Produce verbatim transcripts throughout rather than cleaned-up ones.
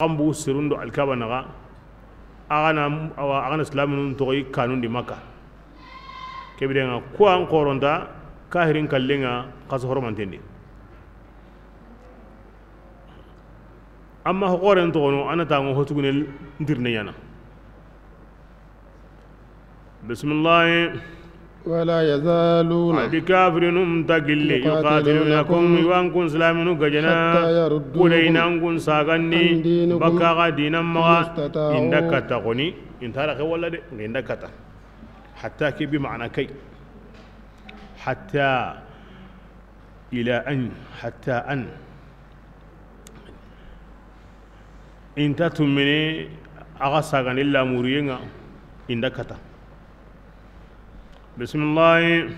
An bu serundo Alkaba naxa, a ga na, awa, a ga na silaminun toxo i kanun di Makka. Ke biren ŋa, ku an xoronta kahirin kallen ŋa xaso horomanten di. Amma hoxoren toxono, a na tanŋo hotugune ntirne ɲana. Bisimilahi. ولا يزالون A di kafirinun ta gilli, يقاتلونكم yuqatilunakum, i wa kun silaminu gajana, حتى يردوكم kuda i na kun sagandi, عن دينكم baka ga dinan maxa, ما استطاعوا i nda kata xoni, i nta raxe walla de, i nda kata. Hatta ke bi ma'ana kai. Hatta ila an, hatta an. I nta tumini a ga sagandi lamuriyen ŋa, i nda kata. Bisimilahi.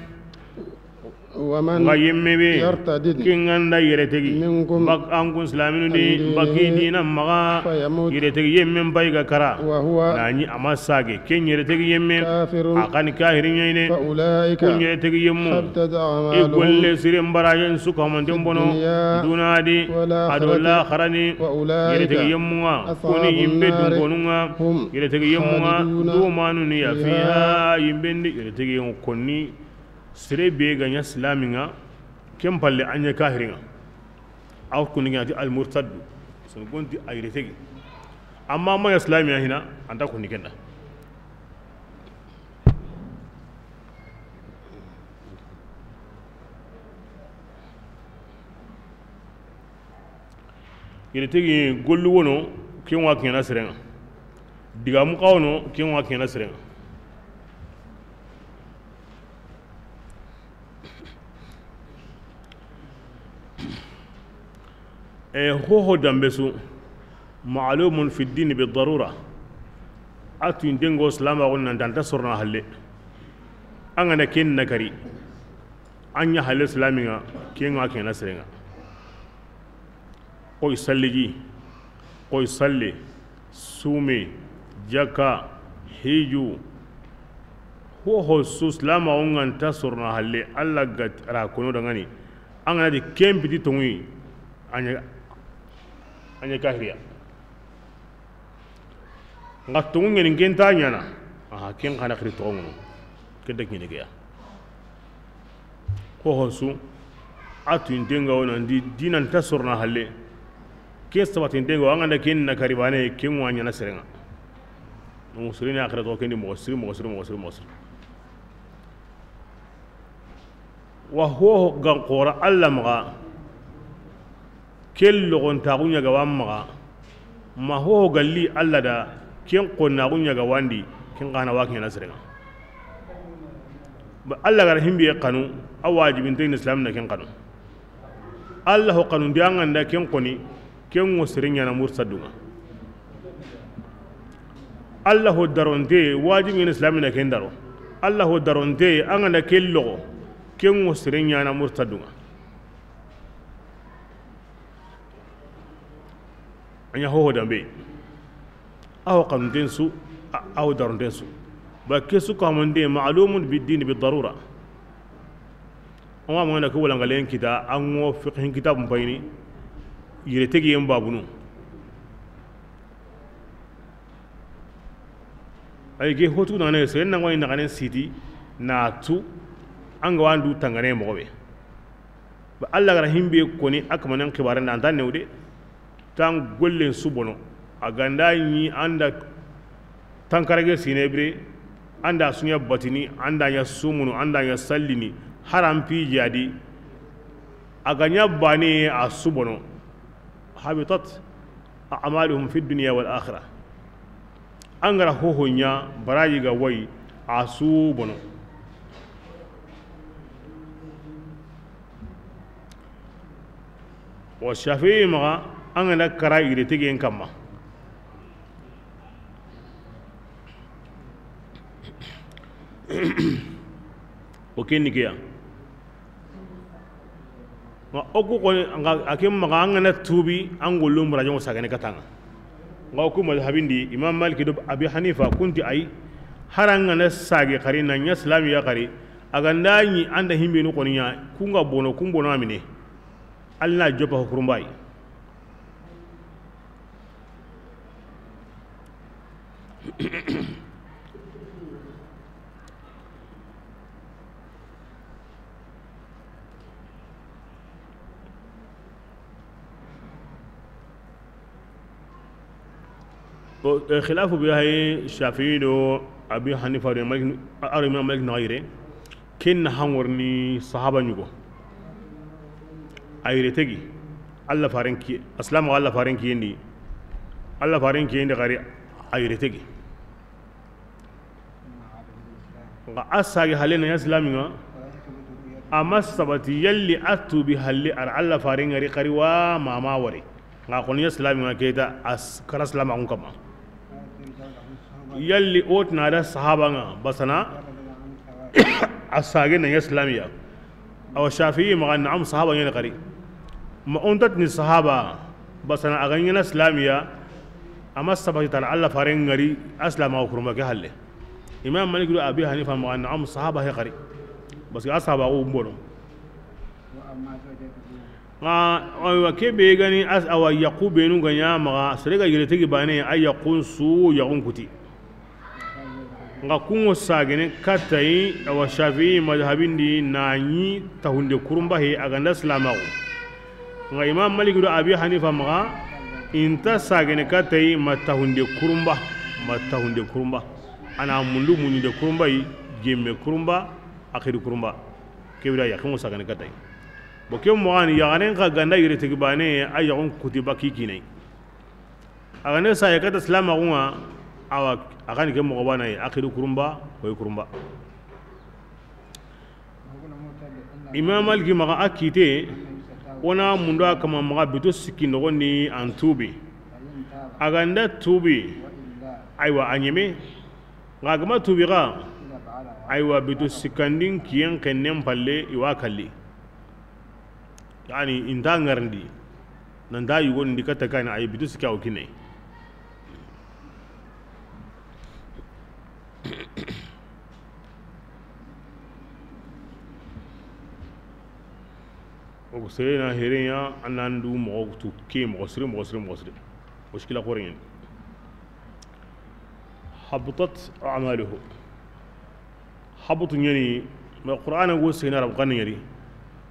ومن Nga yimme be, يرتدد kin ga nda yere tegi, منكم bak an kun silaminu di, عن دينه baki dinan maxa, فيمت yere tegi yemme bay ga kara. وهو Na ɲi a ma sage, ken yere tegi yemme, كافر a kan kahirin ɲa yi ne. فأولئك Kun yere tegi yemmu, حبطت i أعمالهم golle siren barajen su kamanten bono, في الدنيا duna di, والآخرة a do laxarani. وأولئك Yere tegi yemmu ŋa, أصحاب kuni yimbe النار dunkonun ŋa, هم yere tegi yemmu ŋa, خالدون dumanu ni ya, فيها fiha, yimbe ndi, yere tegi yemmu konni, sere be ga ɲa silamin ŋa, ken palle a ɲa kahirin ŋa. Aw kuni ɲa ti al murtaddu, sun gonti a yere tegi. Amma ma ɲa silamiya hina, a nta konni ken da. Yere tegi gollu wono, ken wa kiɲana seren ŋa. Digamu xa wono, ken wa kiɲana seren ŋa. E, hoho dambe su, ma'lumun fi ddini bi darura. A tuyinten ŋo silamaxun nan ta, a nta sorona halle. An ga na ken na kari, a ɲa halle silamin ŋa, ken ŋa kiɲana seren ŋa. Xoy salliji, xoy salle, sume, jaka, hiju. Hoho su silamaxun ŋa nta sorona halle, Alla ga ra kono dangani. An ga na di ken piti tonŋuyi, a ɲa, a ɲa kahiriya. Nga tonŋu ɲeni ken nta ɲana. Aha, ken xa na xiri toxo ŋono. Ke da ɲini ke ya. Hoho su, a tuyinten ŋa wo nan di, dinan nta sorona halle. Ke sabatinten ŋa wo, an ga na ken na kari bane, ken wa ɲana seren ŋa. Moxo siri ni axira toxo ken di, moxo siri, moxo siri, moxo siri, moxo siri. Wa hoho ga n xora Alla maxa, ken loxontaxu ɲa ga wa maxa, ma hoho ga li Alla da, ken xonnaxu ɲa ga wa ndi, ken xa na wa kiɲana seren ŋa. Ba Alla ga ra himbe xanu, a wajibinte ni silamin na ken xanu. Alla ho xanunte, an ga nda ken xoni, ken ŋo seren ɲana murtadun ŋa. Alla ho daronte, wajibi ni silamin na ken daro. Alla ho daronte, an ga nda ken loxo, ken ŋo seren ɲana murtadun ŋa. A ɲa hoho dambe. A ho xanunten su, a, a ho daronten su. Ba ke su kamande ma'lumun bi ddini bi darura. An wa mangana ko wala ngalen kita, an ŋo fiqhin kitabun payini, yere tegiyen babunu. Ay ge hotu na ne, seren na ŋo na ganen siti, na tu, an ga wa ndu tangane moxo be. Ba Alla ga ra himbe koni a kamanen xibaren da, an ta newde. Tan gollen su bono. A ga nda ɲi an da tankarage sine bire, an da su ɲa batini, an da ɲa sumunu, an da ɲa sallini, haram pi jadi. A ga ɲa bane a su bono. Habitat a'maluhum fi dunya wal akhirah. An ga ra hoho ɲa, baraji ga wayi, a su bono. Wa Shafi'i maxa, an ga na kara yire tegen kamma. O ken ni ke ya. Nga o ku xoni, nga a ken maxa, an ga na tubi, an gollum barajongo sagane katanga. Nga o ku mazhabin di, Imam Malik do Abi Hanifa kunti ay, hari an ga na sage xari na ɲa silami ya xari, a ga nda ɲi an da himbenu xoni ɲa, ku nga bono, kun bono amine. Alla na joppa ho kurumbay. Bon, eh, khilafu be hay Shafi'i do Abi Hanifa do Malik, a ro Imam Malik na yire. Ken na hangor ni sahaba ɲugo. A yire tegi. Allah faren ki, Islam Allah faren ki yendi. Allah faren ki yendi gari a yire tegi. Nga a sagi halle na ɲa silami ŋa. A ma sabati yalli a tubi halle ar Allah faren ŋari xari wa ma ma wari. Nga xoni ɲa silami ŋa keta as kara silama kun kama. Yalli o tina da sahaba ŋa basana a sage na ɲa silamiya. Awa Shafi'i maxa, na'am, sahaba ɲa ni xari. Ma o nta tini sahaba, basana a ga ɲa na silamiya, a ma sabati tara Allah faren ŋari, a silama kurumba ke halle. Imam Malik do Abi Hanifa maxa, na'am, sahaba he xari. Parce que a sahaba ko mbono. Nga, aywa, ke be gani as, awa yaqu benu ga ɲa maxa, sere ga yire tegi bane, a yaqun su, yaqun kuti. Nga kungo sagene kattayi, awa Shafi'i madhabindi na ɲi tahunde kurumba he a ga nda silamaxu. Nga Imam Malik do Abi Hanifa maxa, inta sagene kattayi ma tahunde kurumba, ma tahunde kurumba. A na mundu muɲude kurumba yi, gemme kurumba, akhiri kurumba. Kebira ya kungo sagene kattayi. Bo ke moxani yaxaren xa ga nda yire tegi bane, a yaxun kuti baki kinai. A ga ne saye kata silamaxu ŋa, awa, a ga ni ke moxo bana yi, axiru kurumba, koy kurumba. Imam Maliki maxa a kite, wona mundo a kama maxa bito sikki noxondi an tubi. A ga nda tubi, aywa, a ɲeme. Nga a ga ma tubi xa, aywa, bito sikkandin kiyen xennen palle, i wa kalli. Yani, i nta ŋarindi, nan ta yugondi katta kani, ay bitu sikka o kine. O ko sere na hereya, a nan du moxo tu ke moxo siri, moxo siri, moxo siri. O sikila xoreyen. Habitat a'maluhu. Habutu ɲani, ma Qur'ana go sena Arab kan ɲari.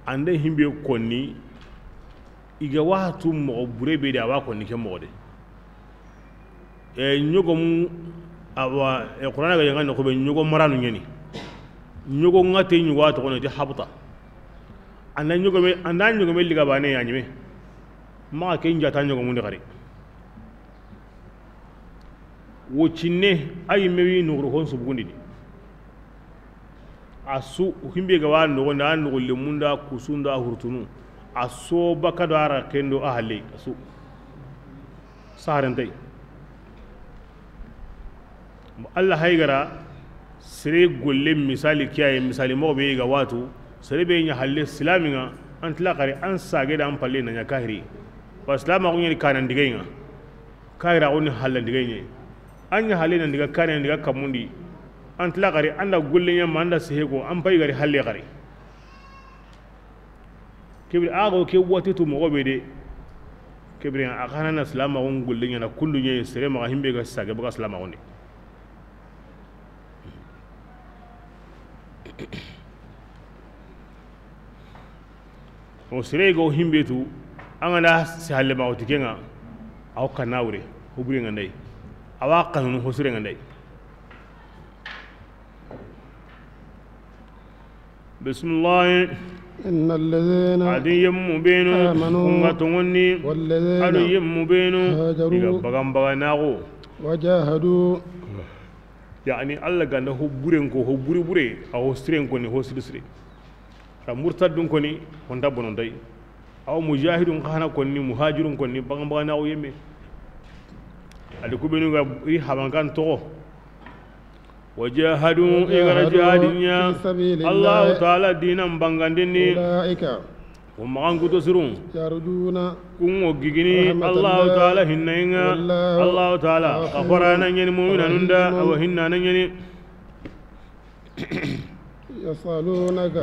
Ande himbe konni, i ga watu moxo bure be da wa konni ke moxo de. E, ɲogomu, awa, e, Qur'ana ga yanga noxo be ɲogo maranu ɲani. Ɲogo ŋa te ɲugo a toxono ti habuta. Anda ɲogome, anda ɲogome liga bane ya ɲime. Maxa ke njata ɲogomundi xari. Wo cinne, a yimme wi noxuru hon subugundini. A su, himbe ga wa noxondi, a noxo lemunda, kusunda, hurtunu. A so baka do a rakkendo a halle, a su. Saharentay. Allah haygara, sere golle misali kiyaye, misali moxo be ga watu, sere be ɲa halle silami ŋa, an tila xari, an sage da an palle na ɲa kahiri. Ba silama ko ɲani kanan digay ŋa. Kahira xo ni hallandigaye ɲa. An ɲa halle nan diga kane, nan diga kammundi. An tila xari, an da golle ɲa ma, an da sehe ko, an pay gari halle xari. Kebiri a xo ke wati tu moxo be de. Kebiri a xana na silamaxun golle ɲa na kundu ɲa sere maxa himbe ga sage baga silamaxun de. O sere go himbe tu, an ga na si halle ma o ti ke ŋa, a wo kana wure, ho bure ŋa nday. A wa kanunu ho sere ŋa nday. Bismillah. إن الذين A di yemmu benu, آمنوا ku ŋa tonŋonni, والذين a do yemmu benu, هاجروا i ga bagan baganaxu. وجاهدوا. Yani, Allah ga nda ho buren ko, ho bure bure, a ho siren ko ni, ho siri siri. Xa murtadun koni, honta bonontay. Aw mujahidun xa hana konni, muhajirun konni, bagan baganaxu yemme. A di ku benu ga i habankan toxo. Wajahadu, i ga ra وجاهدوا jihadi ɲa. في سبيل الله. Allahu Taala dinan bangandini. أولئك Wo maxan kuto sirun. يرجون Kun ŋo gigini رحمة Allahu الله. Taala hinnayen ŋa. والله Allahu Taala غفور a xorana ɲeni muminanun da, رحيم. Awa hinnana ɲeni. يسألونك.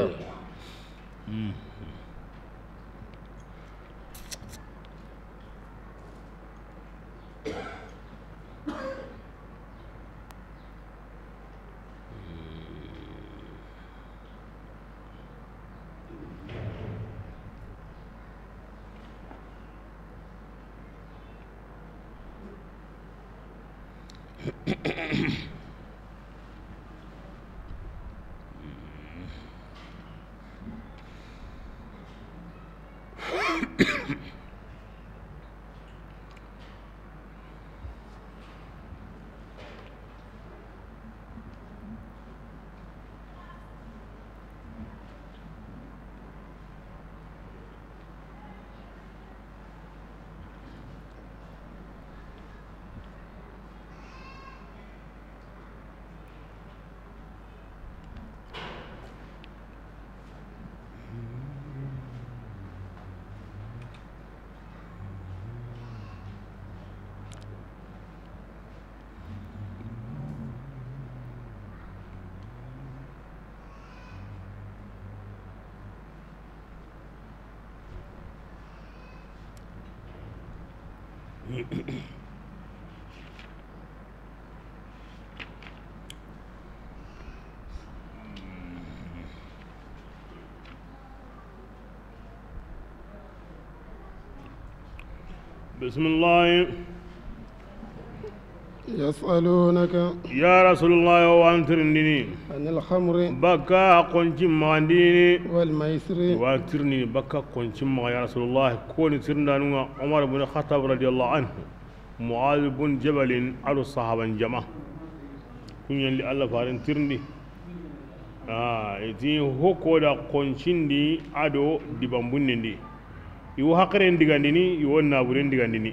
بسم الله. يسألونك. Ya Rasulullah, o wa an tirindini. عن الخمر. Baka konci maxandini. والميسر. Wa tirindini baka konci maxa, ya Rasulullah. Koni tirindanun ŋa Umar bin Khattab radiyallahu anhu, Muaz bin Jabalin, a do sahaban jama. Kuɲandi Allah faren tirindi. A, i ti hoko da koncindi a do dibanbunnendi. I wo haqiren digandini, i wo naburen digandini.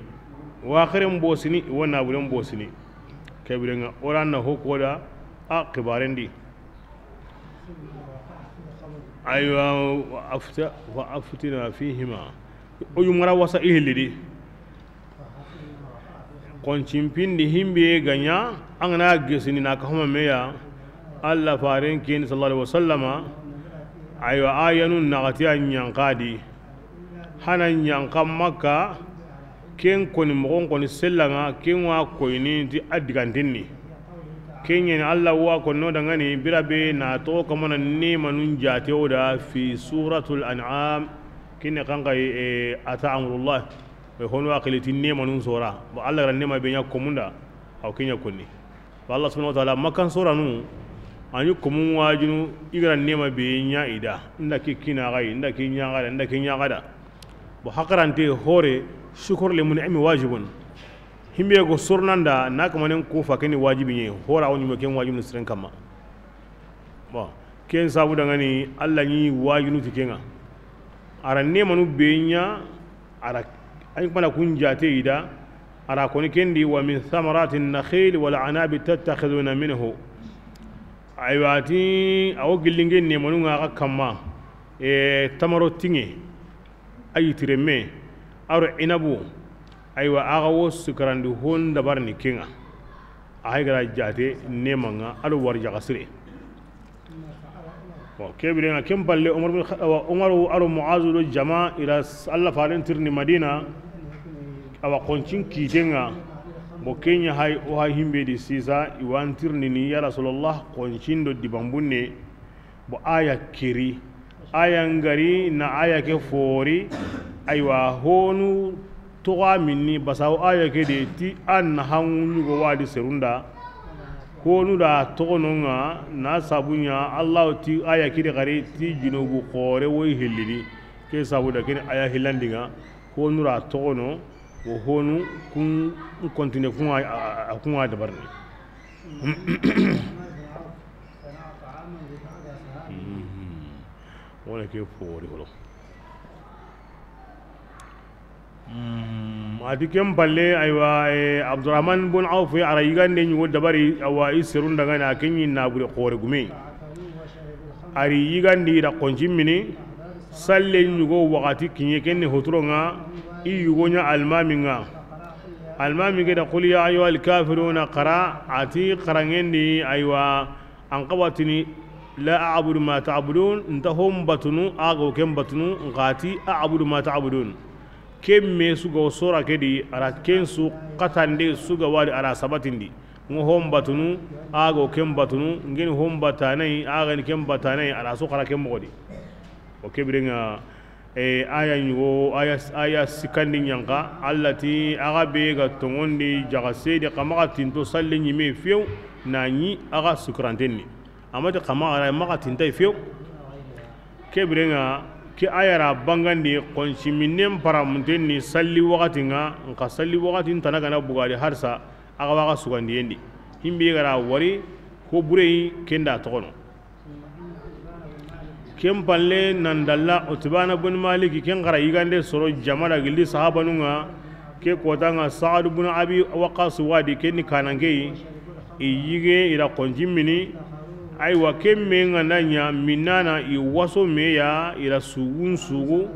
I wo haqiren bosini, i wo naburen bosini. Kebirenga, o ra na hoko da a xibarendi. Aywa, wa afta-, wa aftina fihima. O yumara wasa i hilli di. Koncimpindi himbe ga ɲa, an ga na gesini na ka homa meya, Allah faren ken sallallahu alaihi wasallama, aywa, ayanu naxati a ɲanka di. Hana ɲanka Makka, ken koni moxon koni sellanga, ken wa koyini ti a digantinni. Ken ɲeni Allah wa konno dangani, birabe na toxo kamana nemanun jate o da fi suratul An'am, kinne kankayi, e, ata amrullah. E, hono a xili ti nemanun sora. Bon, Allah gara nema be ɲa komunda, aw ke ɲa konni. Wa Allah subhanahu wa ta'ala, Makkan soranu, a ɲi komun wajunu, i gara nema be ɲa i da. Nda ke kina xayi, nda ke ɲa xada, nda ke ɲa xada. Bon, hakarante hore, shukr li mun'imi wajibun. Himbe go sornanda, na kamanen ko fa keni wajibi ɲe, hora woni mo ken wajibun siren kama. Bon, ken sabu dangani, Allah ɲi wajunu ti kenga. Ara nemanu be ɲa, ara, a ɲi mana kun jate i da, ara koni kendi, wa min thamarati nakhil wal anabi tattakhiduna minhu. Aywa, ti, awo gillinge nemanu nga xa kamma, e, tamaro tinge, a yitireme, aro inabu, aywa, a ga wo sikarandi hon dabarni kenga. A hay gara jate nemanga, alo warjaga sire. Bon, kebirenga ken palle, Umar bin Kha-, awa, Umaru aro Muazu do jama ira s-, Allah faren tirni Madina, awa koncin kitenga. Bon, kenya hay, o hay himbe di sisa, i wa an tirni ni, ya Rasulullah, koncin do dibanbunne. Bon, aya keri, aya ngari na aya ke fori, aywa, honu toxa minni, basawo aya ke de ti an na hangu ɲugo wadi serunda. Honu da toxononga na sabunya, Allah ti aya kidi xari ti junubu xore woy hillidi. Ke sabu da kini aya hillandinga, honu ra toxono, wo honu kun continue kunga, a, a, a kunga dabarni. Wona ke fori wolo. Mm, a ti ken palle, aywa, e, Abdurrahman bun Auf, a ra yigande ɲugo dabari, awa, i serun dangana, a ke ɲi nabure xore gume. A ri yigandi da xonci mini, salle ɲugo waxati kiɲe, ken ni hoturonga, i yugo ɲa almaminga. Almami ke da, "Qul ya ayyuhal kafiruna," xara, a ti xarangendi, aywa, An xawatini, "La a'budu ma ta'budun," nta hon batunu, a ga wo ken batunu, nxa ti, "A'budu ma ta'budun." Ken me su ga wo sora ke di, a ra ken su xatande su ga wadi a ra sabatindi. Ngo hon batunu, a ga wo ken batunu, ngeni hon batanayi, a ga ni ken batanayi, a ra su xara ken moxo di. O kebirenga, E, aya ɲugo, aya, aya sikkandi ɲanka, Alla ti, axa be ga tonŋondi jaxa sedi, xa maxa tinto salli ɲime few, na ɲi axa sukuranten ni. Amati xa maxa ra, maxa tintay few. Ke birenŋa, ke aya ra bangandi, xonci minnen paramunten ni salli waxati ŋa, nxa salli waxati ntana gana bugadi harsa, axa waxa sugandiyen di. Himbe ga ra wari, ko burey, ken da toxono. Ken palle nan dalla Utbana bun Maliki, ken xara yigande soro jama da gilli sahabanun ŋa, ke kota ŋa Saadu bun Abi Waqas wadi, ken ni kananke yi, i yige i ra xonci mini, aywa, ken me ŋa na ɲa minnana i waso me ya, i ra sugun sugu,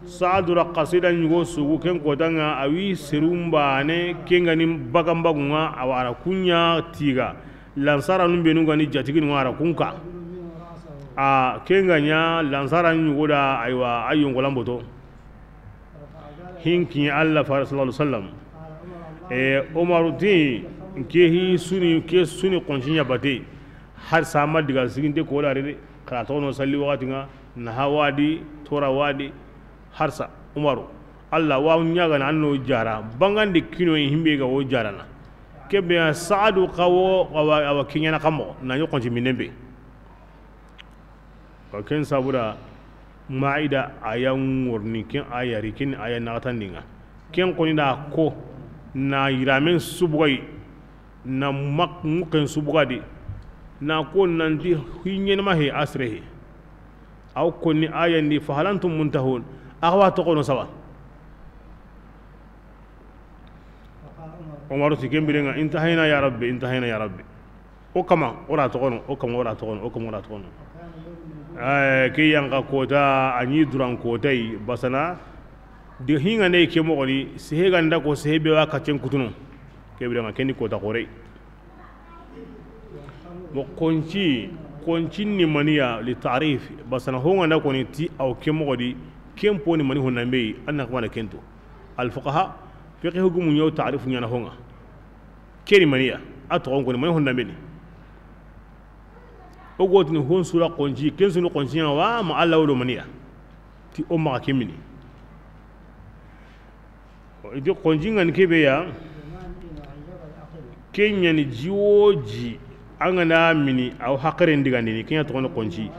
Saadu ra xasida ɲugo sugu, ken kota ŋa a wi serun bane, ken ga ni bagan bagun ŋa, a wa ra kuɲa tiga. Lansara nun benu ga ni jatiginu ŋa ra kunka. A, ken ga ɲa lansara ɲugo da, aywa, a yongolan boto. Hinki Alla fare sallallahu alaihi wasallam. E, Umaru ti, ke hi suni, ke suni xonci ɲa bate. Har sama diga siginte ko da rede. Xa ra toxono salli waxati ŋa, na hawadi, tora wadi. Harsa, Umaru, Alla wa ɲagana an no jara, bangandi kinoyi himbe ga wo jarana. Kebe ya Saadu xa wo, awa, awa kiɲana xa moxo, na ɲi xonci minnen be. Wa ken sabuda, Maida aya ŋorni, ken aya ri, ken aya naxatandi ŋa. Ken xoni da ko, na yiramen subugayi, na mak-, muken subugadi, na ko nanti hiɲenema he asre he. Aw konni ayandi, "Fahal antum muntahun?" Axa wa toxono sawa. Umaru ti ken birenŋa, "Intahayna ya Rabbi, intahayna ya Rabbi." O kama, o ra toxono, o kama, o ra toxono, o kama, o ra toxono. Ay, ke yanka kota, a ɲi duran kotay, basana, di hinga ne ke moxoni, sehe ganda ko, sehe be wa kaccen kutuno. Ke birenŋa, ken ni kota xore. Mo xonci, xonci ni maniya li ta'rif, basana honga na koni ti aw ke moxo di, ken po ni mani honna mbeyi, an na xamana kento. Al fuqaha, fiqh hukumu ɲo ta'rif ɲana honga. Ke ni maniya, a toxon koni mani honna mbeni. O gotini hon sura xonci, ken sunu xonci ɲa wa ma Alla wolo maniya. Ti o maxa ke mini. I ti xonci ŋa ni kebe ya, ke ɲa ni ji wo ji, an ga na mini, a wo haqilen digandini, ke ɲa toxoni xonci.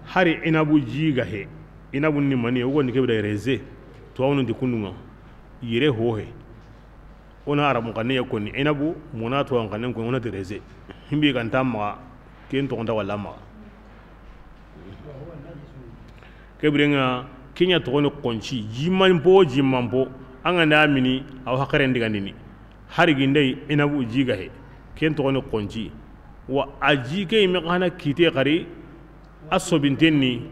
Hari inabu ji ga he, inabu ni mani, o goni kebe da raisin, to awnu di kundunŋa, yire ho he. O na arabu xanne ya koni, inabu, mona to an xanne koni, o na ti raisin. Himbe ga nta maxa, ken toxonta walla maxa. Ke birenŋa, ke ɲa toxoni xonci, jimanpo, jimanpo, an ga na mini, a wo haqilen digandini. Hari gindey, inabu ji ga he, ken toxoni xonci. Wa a ji ke me xana kite xari, a sobinten ni,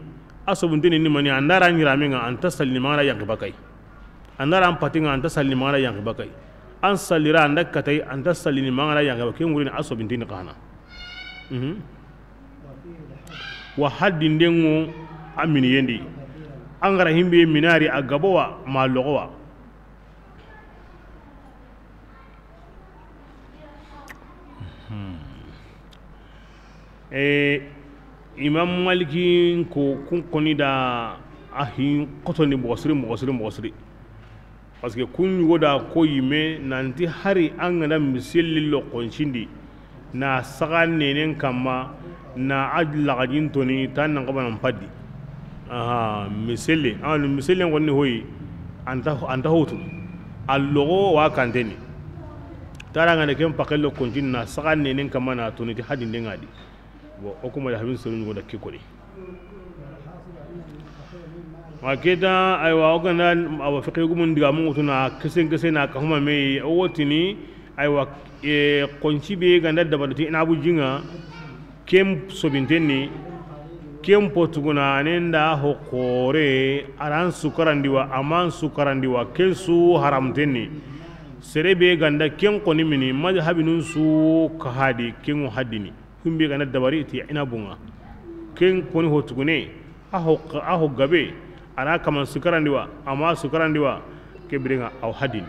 a sobinten ni mani, an da ra ɲiramenŋa, an ta sallini mangana yanki bakay. An da ra an patinŋa, an ta sallini mangana yanki bakay. An sallira, an da katay, an ta sallini mangana yanki bakay. Ken ŋurini a sobinten ni xana. Mhm. Wa haddinden ŋo a miniyen di. An ga ra himbe minari a gabo wa ma loxo wa. E, Imam Maliki ko kun koni da a hin xotoni moxo siri, moxo siri, moxo siri. Parce que kun ɲugo da ko yime nanti hari an ga na misilli lo xoncindi na saga nenen kamma na a laxajin toni ta nan xabanan paddi. Aha, misilli, an misilli ŋonni hoyi anta, anta hotu. A loxo wa kanteni. Tara ngana ken pakello kontin na saga nenen kamma na toni ti hadinde ngadi. Bon, o kuma da habin sonu ɲugo da kikori. Wa keta, aywa, o gana, awa, fiqhi gumun diga mun ŋutuna, kesen kesen na kahuma me, o wotini, aywa, e, konci be ganda dabari ti inabu jinga, ken sobinten ni, ken potuguna, nen da ho kore, aran sukarandi wa, aman sukarandi wa, ken su haramten ni. Sere be ganda ken koni mini, madhabinun su kahadi, ken ŋo haddini. Himbe gana dabari ti inabunga. Ken koni ho tugune, a ho, a ho gabe, a ra kaman sukarandi wa, ama sukarandi wa, ke birenga aw hadin.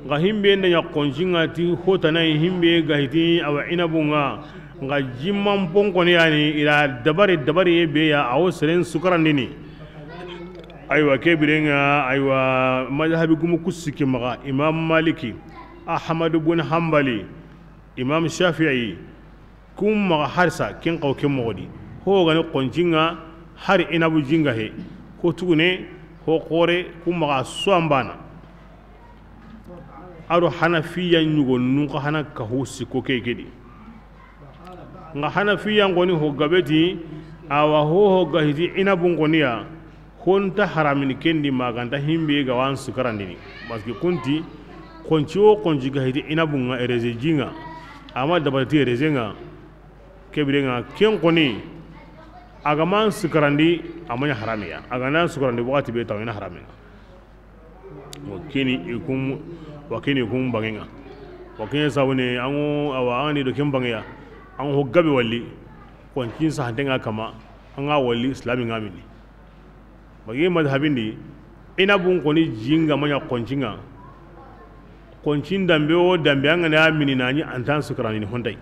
Nga himbe nda ɲa konjinga ti hotana himbe ga hiti awa inabunga, Nxa jimman pon koni yani, i ra dabari, dabari ye be ya, a wo seren sukarandini. Aywa, ke birenga, aywa, madhabi gumu ku sikki maxa, Imam Maliki, Ahmadu bun Hanbali, Imam Shafi'i, kun maxa harsa, ken xaw ke moxo di. Ho gani xoncinga, hari inabu jinga he. Ko tugune, ho xore, kun maxa suwambana. Aro Hanafiya ɲugo nun xa hana kahu sikko ke ke di. Nxa Hanafiya ngoni ho gabe ti, awa ho ho ga hiti inabun koni ya, ho nta haramini ken di ma ga nta himbe ga wan sukarandini. Parce que kunti, xonci wo xonci ga hiti inabun ŋa ereze jinga, ama dabati ereze ŋa, ke birenga, ken koni, a ga man sukarandi, a ma ɲa haramiya. A ga nan sukarandi, waxati be taw ina haramiya. Wa kini i kun, wa kini i kun bangenga. Wa kini sabune, an ŋo, awa, an ni do ken bangeya. An ho gabe walli, xoncin sahantenga kama, an ga walli, islami nga mini. Bagi madhabindi, inabun koni jinga ma ɲa xoncinga. Xoncin dambe o dambe an ga na mini na ɲi an tan sukarandini hontay.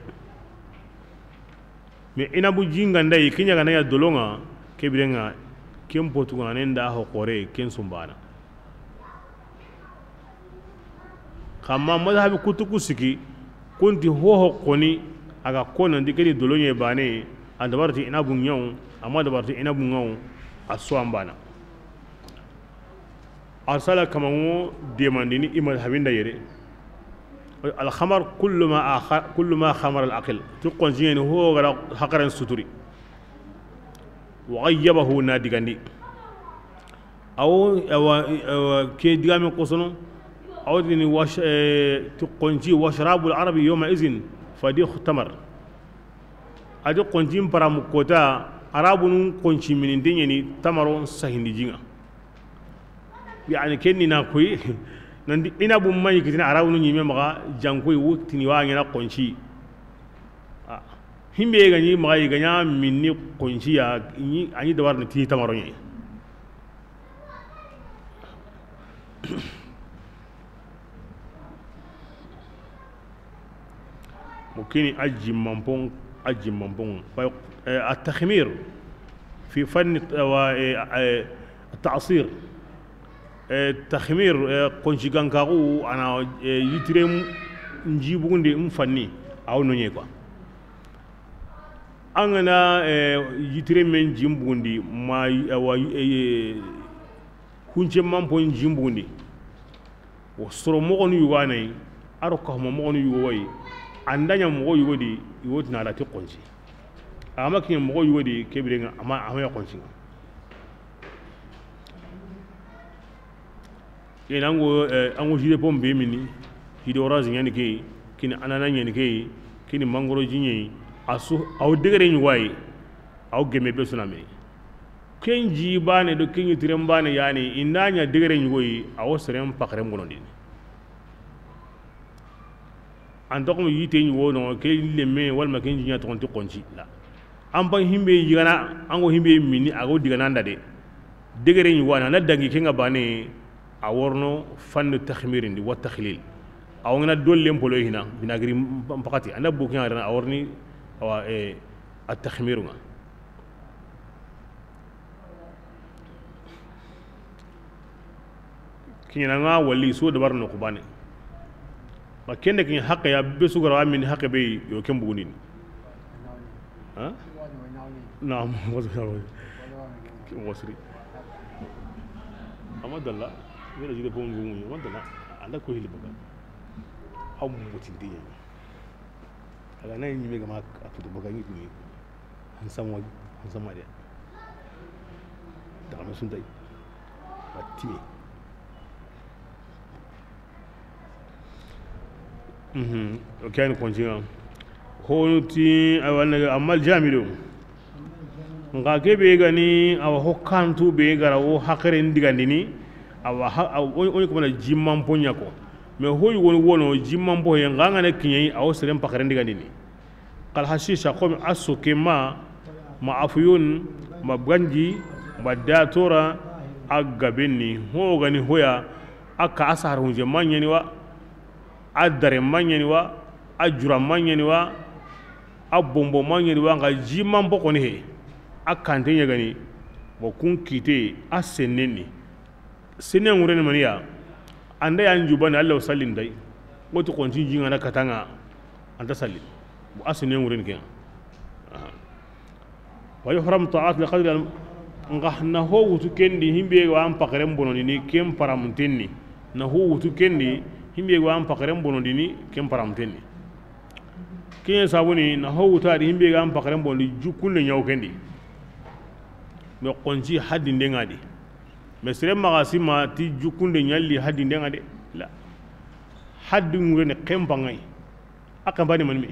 Mais inabu jinga nda yi, ke ɲa ga na ɲa dolonga, ke birenga, ken potu ga ne nda ho xore, ken sumbana. Kama madhabi kutu ku sikki, kunti ho ho koni, a ga ko nan di ke ni doloɲe bane, a dabarti inabu ŋa wo, a ma dabarti inabu ŋa wo, a suwambana. Arsala kamango demandini i madhabinda yere. Al khamar kullu ma akha-, kullu ma khamara al aql. Ti xonci ɲeni ho gara hakaren suturi. Wa ghayyabahu, na digandi. Awo, awa, awa, ke digame kosono. Awo dini wash-, eh, ti xonci, washrabul arabi yawma izin fadikh tamar. Adi xoncin paramu kota, arabunun xonci mini de ɲeni tamaro sahindi jinga. Yani, ken ni na koyi, nanti inabu mayi kitini arabunu ɲime maxa, jankoyi wutini wa ɲana xonci. Ah, himbe ga ɲi maxa, i ga ɲa minni xonci ya, ɲi, a ɲi dabar ni ti tamaro ɲi. Mo kini a jimmanpon, a jimmanpon. Fa, eh, at-takhmir fi fanni, eh, wa, eh, eh, at-ta'sir. Eh, takhmir, eh, xonci gankaxu, ana, eh, yitire njibugundi n fanni, aw noɲe quoi. An ga na, eh, yitire men jimbugundi, ma, eh, wa, eh, hunce manpon jimbugundi. Wo soro moxonu yugo a nayi, a ro kahuma moxonu yugo wayi, an da ɲa moxo yugo di, i wo tina a ra ti xonci. A ma kiɲa moxo yugo di, ke birenga, a ma, a ma ya xonci ŋa. Ina an go, eh, an go jus de pomme be mini, jus de orange ɲani ke, kini anana ɲani ke, kini mangoro ji ɲi, a su, aw degere ɲi wayi, aw geme be suname. Ken ji bane do ken yitiren bane yani, i nda ɲa degere ɲugoyi, a wo seren pakaren bonondini. An toxo mi yite ɲugo no, ke lemme, walma ken ji ɲa toxonti xonci la. An ban himbe yigana, an go himbe mini, a go digana nda de. Degere ɲugo na, na dangi kenga bane, a worno fannu takhmirindi, wa takhlil. A wo ngana dollen polo hina, binagiri mpakati, anda bukin a rena, a worni, awa, eh, a takhmiru ŋa. Kiɲana ŋa wali so dabar no kubane. Ba kende kiɲa haqqe ya be su gara wa min haqqe be yo ken bugundini. Ha? Naam, wasri. Wasri. Ama dalla, wala jide pon gumu, ama dalla. Anda ko hili baga. Aw mutindi. Aga na ɲime gama a tutu baga ni duni. Hansamma, hansamma de. Daga me suntay. Batime. Mhm. O kani kontinga. Honu ti, awa, na, amma aljamilu. Nxa ke be gani, awa, ho kantu be gara wo hakare ndigandini. Awa, ha, awa, o, o ni kuma na jimman ponya ko. Mais hoy woni wono jimman poye nga ngane kiɲe, awo seren pakare ndigandini. Kal hashisha, komi a soke ma, ma afuyun, ma ganji, ma datora, a gabenni, ho gani hoya, a ka a sahar hunje ma ɲeni wa, a dare ma ɲeni wa, a jura ma ɲeni wa, A bonbon ma ɲeri wa, n ga ji man bokoni he. A kante ɲagani. Bon, kun kite a sennen ni. Sennen ŋureni maniya. Anda ya n jubani, Alla wa sallin day. Woti xonti ji ŋa na kata ŋa. Anta salli. Bon, a sennen ŋureni ken ŋa. Wa yuhram ta'at li qadri al-, nga na ho wutu kendi himbe ga an pakaren bonondini ken paramuntenni. Na ho wutu kendi himbe ga an pakaren bonondini ken paramuntenni. Ken sabuni na ho wuta di himbe ga an pakaren bonondi jukunde ɲaw kendi. Me xonti haddi ndenga di. Me sere maxa sima ti jukunde ɲalli haddi ndenga de. La. Haddi ŋurene ken panŋay. A ken pani mani me.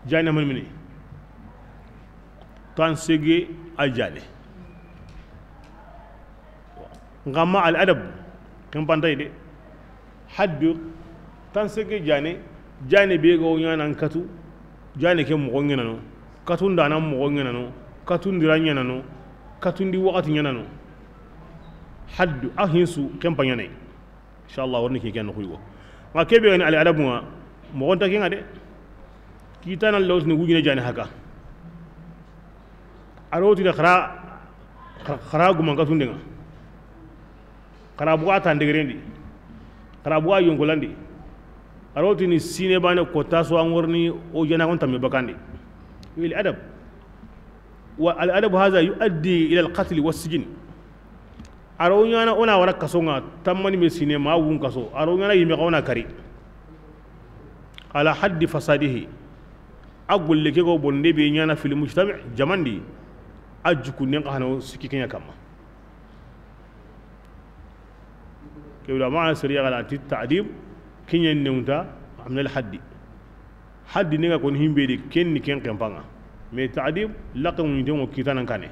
Jane mani mini. Tan sege a jane. Nga ma al adab ken pantay de. Haddu tan sege jane. Jane be ga wo ɲaana n katu. Jane ke moxo ŋenano. Katu ndana moxo ŋenano. Katu ndira ɲaanano. Katu ndi waxati ɲaanano. Haddu a hinsu ken pa ɲaanay. Inshallah, warni ke ken noxu yigo. Nga kebe gani al adabu nga, moxo nta ke nga de. Kitana lawtini wujine jani haka. A ro tini xara, xara guman katunde nga. Xara buga tan degerendi. Xara buga yonkolandi. A ro tini sine bane ko taso angorni o jana kon tamme bakandi. Wil adab. Wa al adab hadha yuaddi ila al qatl wa sijin. A ro ɲaana o na wara kaso nga, tammani me sine ma wun kaso. A ro ɲaana yime xa o na kari. Ala haddi fasadihi. A golle ke go bonde be ɲaana fil mujtama jamandi. A jukunden xa no sikki kenya kamma. Kewla ma sariya gala ti ta'dib kinyen newta amnal haddi. Haddi ni nga kon himbe di ken ni ken kempanga. Mais ta'dib laqe mun dengo kitanan kane.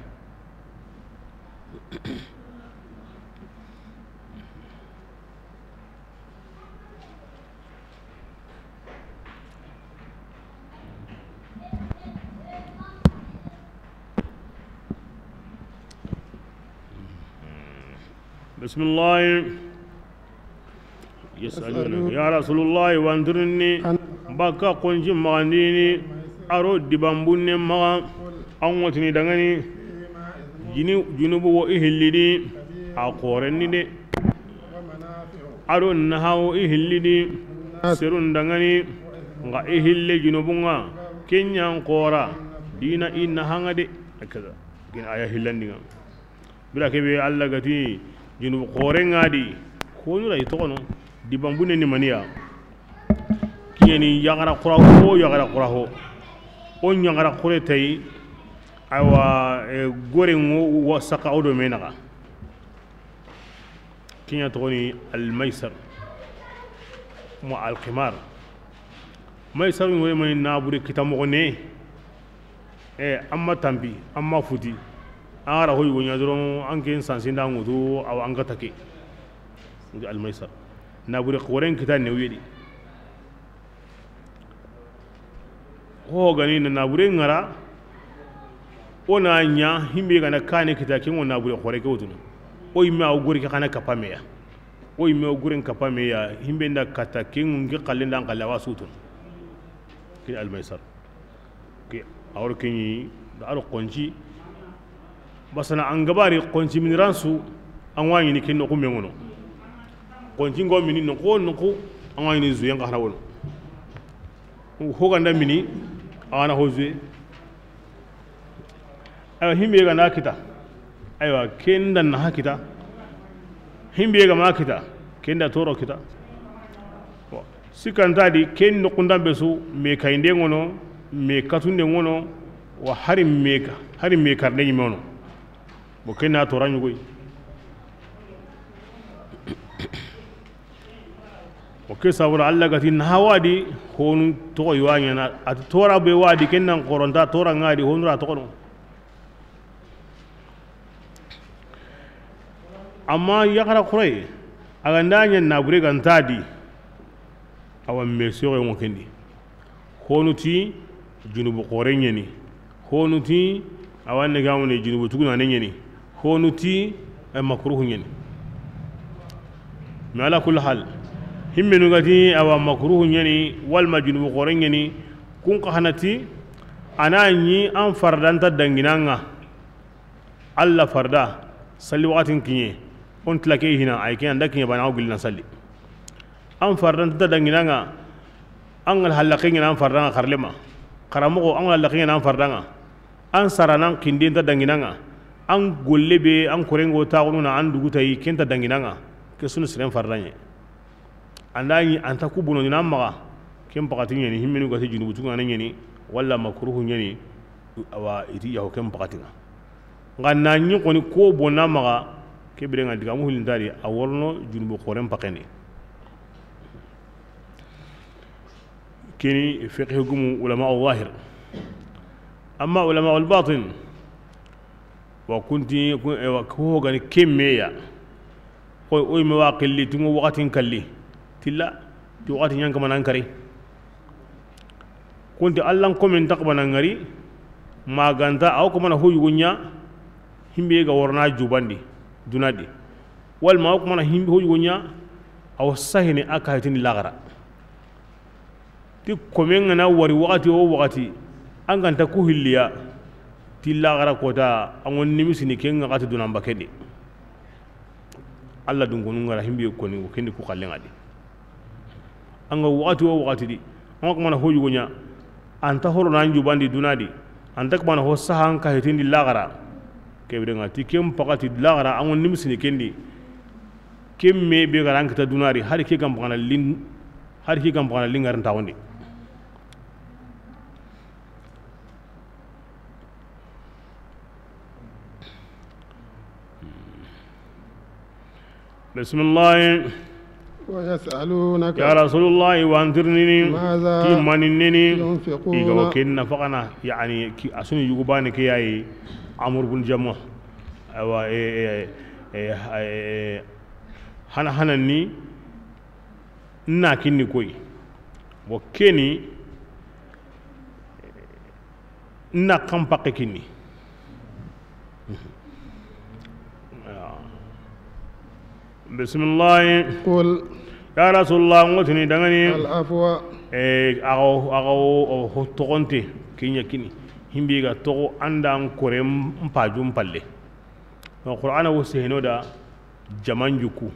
Bismillah. Yasalunaka ya rasulullahi, wantirini baka xonti maxandini, a ro dibanbunne maxa. An wotini dangani jini junubu wo i hillidi a xorenni de. A ro naha wo i hillidi serun dangani, nga i hille junubunga. Kenyan xora dina i nahanga de. Akaza. Gin aya hillandinga. Bira kebe Allah gati junubu xoren ŋa di. Konu ray toxono. Dibanbunne ni maniya. Kiyeni yaxara xura ho, yaxara xura ho. O yaxara xure tay. Awa, e, gore ŋo wa saka o do menaxa. Kiɲa toxoni almaysar. Mo alqimar. Maysar ŋo mani nabure kita moxo ne. E, amma tampi, amma futi. An ga ra hoy wonya doron, an ken sansinda ŋutu, awa an ga take. Ngi almaysar. Nabure xoren kita ne wuyedi. Ho gani na nabure ŋara. O na ɲa himbe gana kane kita ken ŋo nabure xore ke wutunu. O yimme aw gori ke xana kapameya. O yimme aw goren kapameya himbe nda kata ken ŋo ngi xalle nda xalle awa sutunu. Kin almaysar. Ke, a wor keɲi da a ro xonti. Basana an gabari xonti mini ransu. An wa ɲini ken noxu me ŋono. Xonti ngo mini noxu wo noxu. An wa ɲini zuyen xa hana wono. Ho ganda mini. A wana ho zuye. Awa himbe ganda kita. Aywa, kenda naha kita. Himbe ga ma kita, kenda toro kita. Bon, sikanta di ken noxu nda be su, me kayinde ŋono, me katunde ŋono, wa hari me ka, hari me karne ɲime wono. Bon, kenna tora ɲugoy. O ke sabura Allah gati naha wadi honu toxo yiwa ɲana, ati tora be wadi kennan xoronta tora ŋa di honu ra toxono. Amma yaxara xurey, a ga nda ɲa nabure ga nta di, awa me soxoye ŋo kendi. Honu ti junubu xore ɲeni. Honu ti awa ne gamune junubu tugunane ɲeni. Honu ti, eh, makruhu ɲeni. Mais ala kulli hal, himmenu ga ti awa makruhu ɲeni, walma junubu xore ɲeni, Kun xa na ti, a na ɲi an farda nta dangina ŋa. Alla farda, salli waxatin kiɲe, o n tila ke hina, ay ke an da kiɲe bana, o gilli na salli. An farda nta dangina ŋa, an ŋa halla ke ɲa na an farda ŋa xarlema. Xaramoxo, an ŋa halla ke ɲa na an farda ŋa. An saranan kinde nta dangina ŋa. An golle be, an korengo taxunu na an dugu tayi, ke nta dangina ŋa. Ke sunu siren farda ɲe. An da ɲi an ta ku bono ni na maxa, ken paxati ɲeni, himmenu ga ti junubu tunga na ɲeni, walla makruhu ɲeni, awa, i ti yaxo ken paxati ŋa. Nga na ɲi xoni ko bo na maxa, ke bire ŋa diga mu hilintari, a worono junubu xoren paxeni. Keni fiqhi gumu ulama al-zahir. Amma ulama al-batin, wa kunti, ku-, e, wa ko gani kemmeya. Koy, oy me wa qilli, tungo waxatin kalli. Tilla, ti waxati ɲan kamanan kari. Kunti Allan komen taqbana ngari, maganta, aw kamana ho yugo ɲa, himbe ga worna jubandi, dunadi. Wal ma aw kamana himbe ho yugo ɲa, aw sahini a kayitini laxara. Ti komen ŋa na wari waxati o waxati, an ganta ku hilliya, ti laxara kota, an ŋon nimisini ken ŋa xati dunan bakendi. Alla dun konu ŋa ra himbe koni, o kendi ku xallen ŋa di. An ga waxati o waxati di, an ga kamana ho yugo ɲa, an ta horo na an jubandi dunadi, an ta kamana ho sahan kayitindi laxara. Ke bire ŋa ti ken paxati laxara, an ŋon nimisini kendi. Ken me be ga ra an kita dunari, hari ke gam paxana lin, hari ke gam paxana lin ŋa ra nta wondi. Bismillah. ويسألونك. Ya Rasulullah, wa antirnini. ماذا. Ti manineni. ينفقون. I ga wo ken nafaqana, yani, ki, a sunu yugu bane ke yayi, Amr bun Jamuh. Awa, e, e, e, e, hana, hana ni, na kinni koy. Wo keni, na kan pakke kinni. Bismillah. قل. Ya Rasulullah, ŋotini dangani. العفو. E, ago, ago, o, ho toxonte, kiɲa kini. Himbi ga toxo, an da an kore, mpaju mpalle. Qur'ana wo seheno da, jaman juku.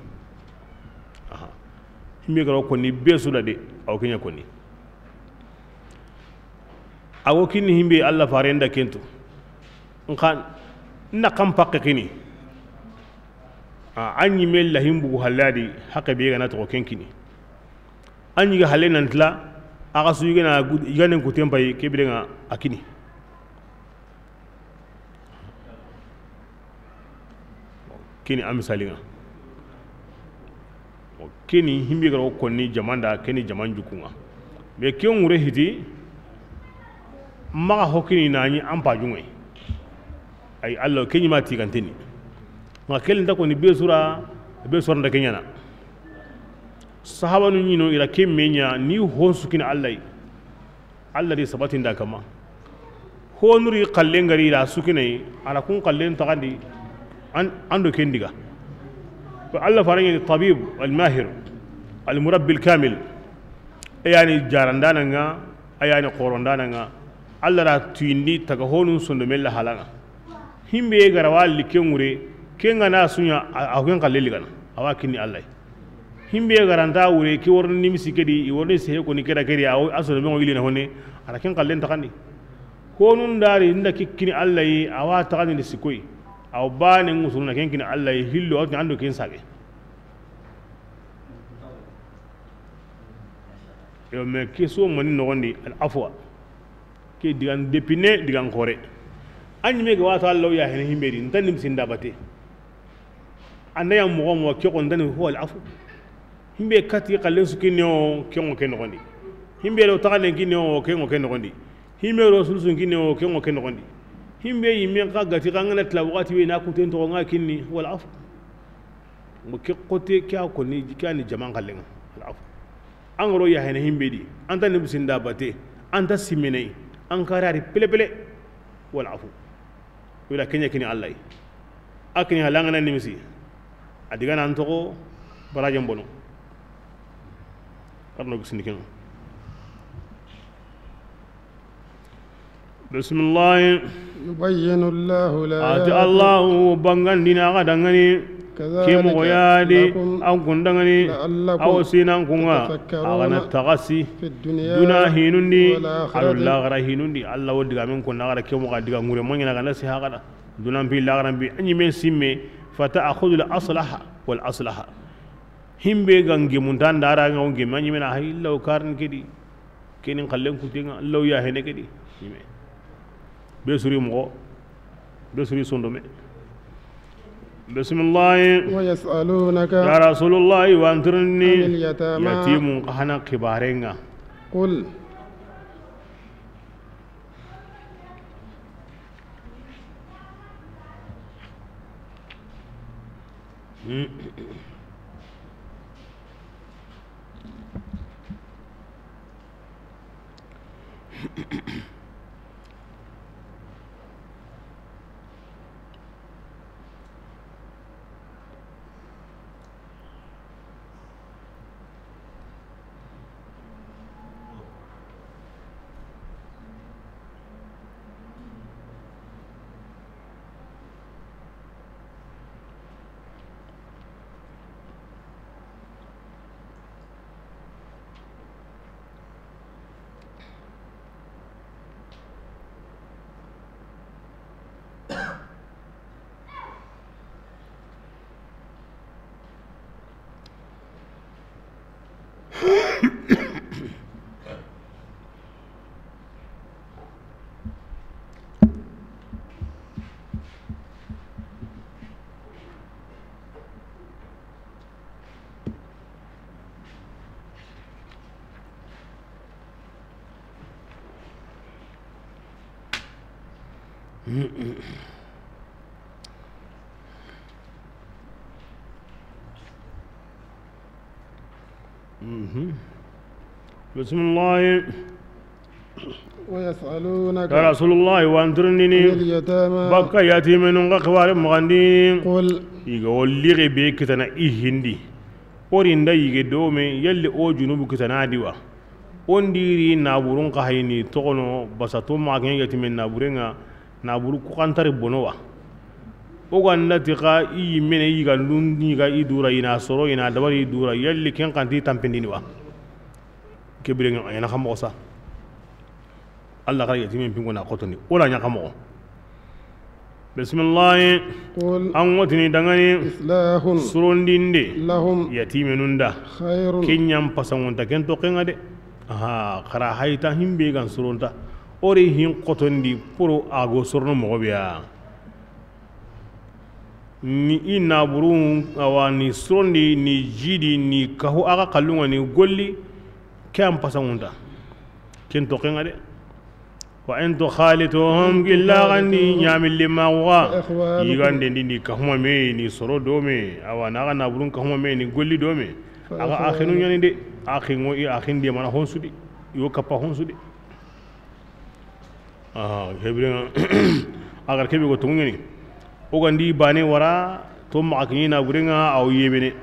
Aha. Himbe garo koni be su da de, aw kiɲa koni. Awo kinni himbe Alla faren da kento. Nxa na kan pakke kini. A, an ɲi me lahim bugu halladi, haqe be gana to ken kini. An ɲi ga halle nan tila, a ga su yigana gud-, yiganen ku tempay, ke bire ŋa a kini. Keni a misali ŋa. Keni himbi garo konni jamanda, keni jaman juku ŋa. Mais ken ŋure hiti, maxa hokini nani an paju ŋa. Ay, Alla, keni ma tiganteni. Nga kelen ta koni be sura, be sura nda kenyana. Sahabanu ɲino ira ke me ɲa ni hon sukina Alla yi. Alla di sabatinda kama. Honuri xallen gari ira sukine, ara kun xallen taxandi, an, an do ken diga. Ko Alla faren ɲa ni tabib al-mahir, al-murabbi al-kamil. E yani jarandana ŋa, a yani qorondana ŋa. Alla ra tuyindi taga honun sondo mella halanga. Himbe garawa likke ŋure, ke ŋa na suɲa, a, a ken xalle ligana. Awa kinni Alla yi. Himbe garanta wure, ki worni nimisi kedi, i worni sehe koni keda kedi, a, a sono mengo yilina honne, ara ken xallen taxandi. Honun dari nda kikkini Alla yi, awa taxandi ni sikoy. Aw bane ŋusuna ken kini Alla yi, hillo, awti ando ken sage. Yo, mais ke so mani noxondi, al afwa. Ke digan depine, digan xore. An ɲi me ga wata Alla ya hene himbe di, nta nimisi nda bate. Anda ya moxo mo ke xo ndani huwa al afu. Himbe kati xallen su kinne o, ke ŋo ke noxondi. Himbe lo taxanden kinne o, ke ŋo ke noxondi. Himbe lo sulusun kinne o, ke ŋo ke noxondi. Himbe yimme xa gati xa ngana tila waxati be na kuten toxo ŋa kinni, huwa al afu. Mo ke xote ke a koni, ke a ni jaman xallen ŋa, al afu. An garo ya hene himbe di, an ta nimisi nda bate, an ta siminai, an karari pele pele, wala afu. Wala kenya kini Alla yi. A kini halanga na nimisi. A diga nan toxo, barajen bono. Karno gisini ken. Bisimillahi. يبين الله الآيات. A ti Allahu bangandini axa danŋa ni. كذلك Ke moxo ya di, لكم an kun danŋa ni. لعلكم Awa sinan kun ŋa. تتفكرون Axa na taxasi. في الدنيا Duna hinun di, والآخرة a do laxara hinun di. Alla wo digamen kun na axa da ke moxo diga ŋure moɲana ga na si haxa da. Dunan pi laxaran pi, a ɲimen simme, فتأخذوا الأصلح والأصلح. Himbe ga ŋemunta ndara ŋa wo ŋeme, a ɲimena hay law karin ke di. Kenin xallen kutenŋa, law ya hene ke di. Ɲime. Be suri moxo, be suri sondome. Bisimillahi. ويسألونك Ya Rasulullahi, wa an tirindini. عن اليتامى. Yatimun xa hana xibarenŋa. قل Mhm. Bisimillahi. ويسألونك Ya Rasulullahi, wa an tirindini. عن اليتامى. Bakka yatimenun xa xibare maxandi. قل. I ga wo lixe be kitana i hindi. O ri nda yige dome, yalli o junubu kitana di wa? O ndi ri naburun xa hayini toxono, basa to maxa ken yatimen naburenŋa, naburu ku xantari bono wa? O ga nda ti xa i yimmene yigandun yiga i dura, i na soro, i na dabari i dura, yalli ken xanti tampindini wa? Ke birenŋa a ɲana xa moxo sa. Alla xa ra yatimen pinko na xotondi, o la ɲa xa moxo. Bisimillahi. قل An ŋotini danŋani. إصلاح Surondinde. لهم Yatimenun da. خير. Ken ɲan pasanŋunta ken toxenŋa de. Aha, xa ra hayta himbe gan suronta. O ri hin xotondi poro a go sorono moxo be ya. Ni i naburun, awa, ni surondi, ni jidi, ni kahu axa xallunŋa, ni golli, ke an pasanŋunta. Ken toxenŋa de. وإن تخالطوهم Gilla gandi ɲamille maxuxa. فإخوانكم. Yigande ndi ni kahuma me, ni soro dome. Awa, na ga naburun kahuma me, ni golli dome. Axa axinu ɲani de. Axinŋo i axin de mana honsudi. Yo kappa honsudi. Aha, ke birenŋa. Agar kebe go tonŋeni. O gandi bane wara, to maxa kiɲe naburenŋa, aw yebene.